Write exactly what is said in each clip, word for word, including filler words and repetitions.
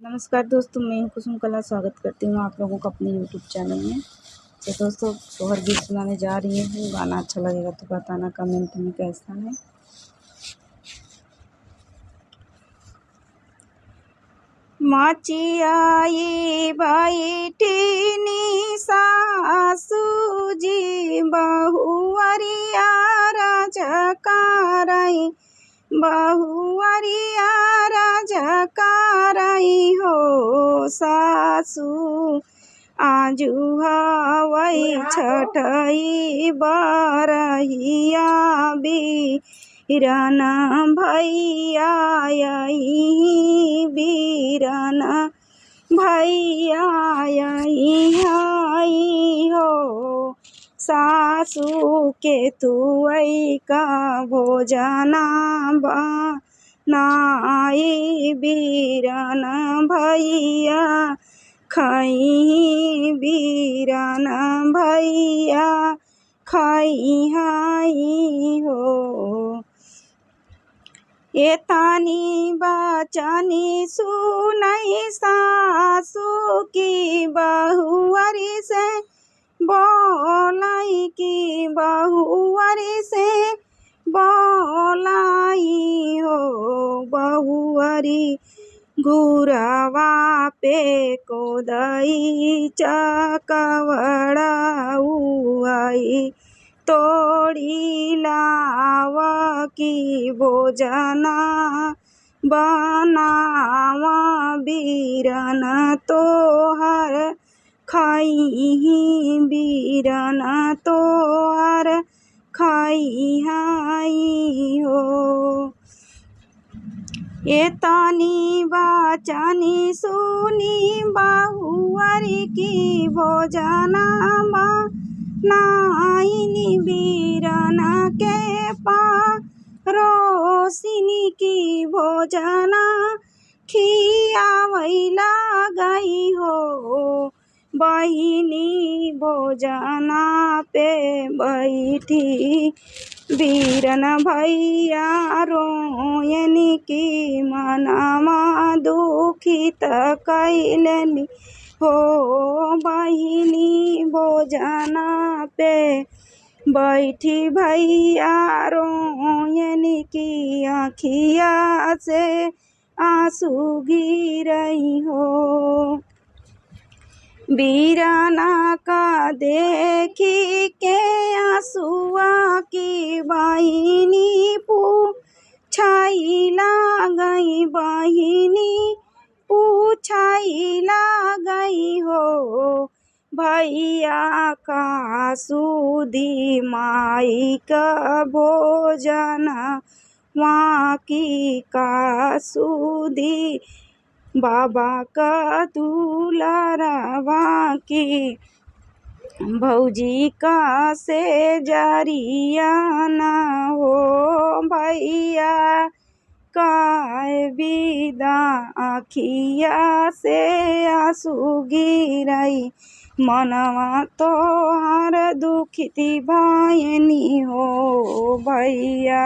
नमस्कार दोस्तों, मैं हूँ कुसुम कला। स्वागत करती हूँ आप लोगों का अपने YouTube चैनल में। तो दोस्तों, सोहर गीत सुनाने जा रही हूँ। गाना अच्छा लगेगा तो बताना कमेंट में कैसा है। मचियाई बैठिनी सासू जी बहुअरिया रजकारई बहुअरिया रजकारई हो सासू। आजु हवै छठई बरहिया बीरन भैया अइहीं बीरन भैया अइहीं हो। सासू के तुअई का भोजना बनाई बीरन भैया खइहीं बीरन भैया खइहीं हो। एतनी बचनी सुनई सासू की बहुअरी से बोलई की बहुअरी से बोलई हो बहुअरी घुरवा पे कोदई चकवड़ा उअई तोड़ी लाव की भोजना बनावा बीरन तोहर खइहीं बीरन तोहर खइहीं हो। एतनी बचनी सुनी बहुअरी की भोजना बनाइन बीरन के परोसिन की भोजना खियावै लगई हो। बहिनी भोजना पे बैठी बीरन भैया रोयन की मनवा दुखित कैलनी हो। बहिनी भोजना पे बैठी भैया रोयन की अँखिया से आँसू गिरई हो। बीरना का देखी के आँसुआ की बहिनी पूछई लगई, बहिनी पूछई लगई हो। भैया का सुधी माई का भोजना की का सुधी बाबा का दुलारवा की भौजी का से जरिया ना हो। भैया काय विदा अँखिया से आँसू गिरई, मनवा तोहार दुखित भयनी हो भैया।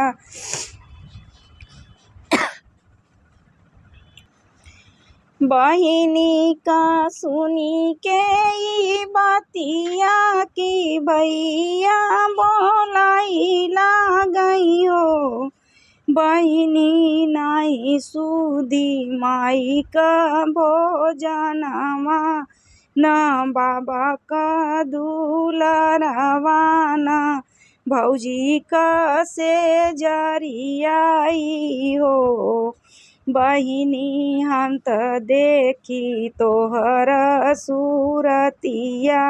बहिनी का सुनी के ई बतिया की भैया बोलई लगई हो। बहिनी नाहीं सुधी माई का भोजनवा, ना बाबा का दुलरवा, ना भौजी का से जरियाई हो। बहिनी हम त देखी तोहर सूरतिया,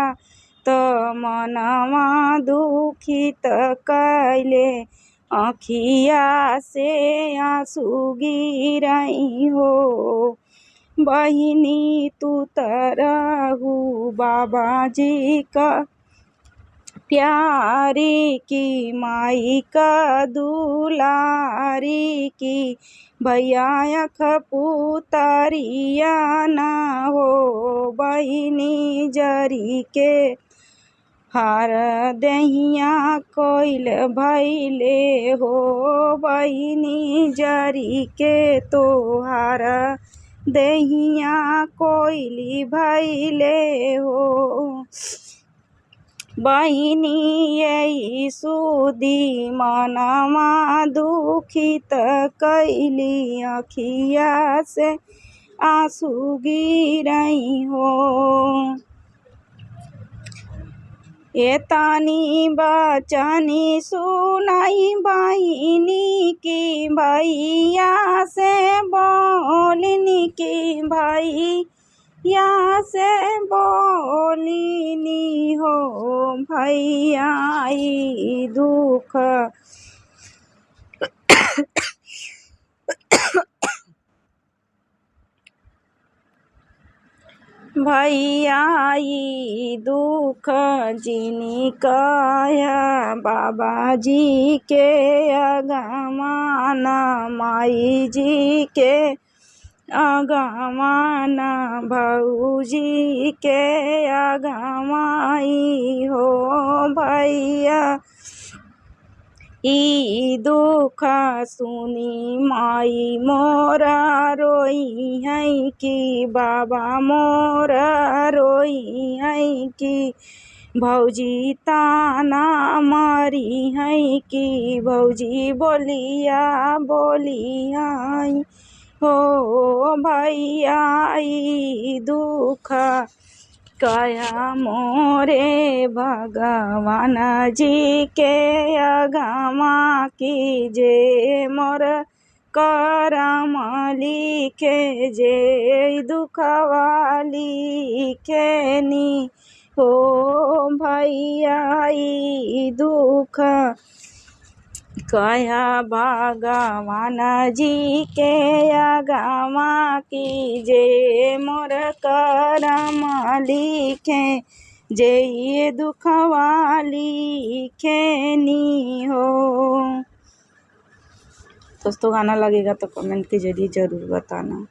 त मनवा दुखित कैले, अँखिया से आँसू गिरई हो। बहिनी तू त रहू बाबा जी का प्यारी की, माई का दुलारी की, भैया अँख पुतरिया ना हो। बहिनी जरी के हार देहिया कोइल भैले हो। बहिनी जरी के तोहार देहिया कोइली भइले हो। बहिनी यही सुधी मनमा दुखित कैली, अखिया से आँसू गिरई हो। एतनी बचनी सुनई बहिनी की भइया से बोलिनी की भइया से बोलिनी हो भइया ई दुख भइया ई दुख जिनी कह बाबा जी के अगमन, माई जी के अगमन, भौजी के अगमन ई हो भइया। ई दुख सुनी माई मोरा रोइहैं कि बाबा मोरा रोइहैं कि भौजी ताना मारिहैं कि भौजी बोलिया बोलिहैं हो भइया। ई दुख कह मोरे भगवान जी के अगमा कि जे मोर करम लिखे जे दुखवा लिखेनी हो भइया। ई दुख कह भगवान जी के अगमा कि जे मोर करम लिखे जे ई दुखवा लिखेनी हो। दोस्तों, गाना लगेगा तो comment के जरिए ज़रूर बताना।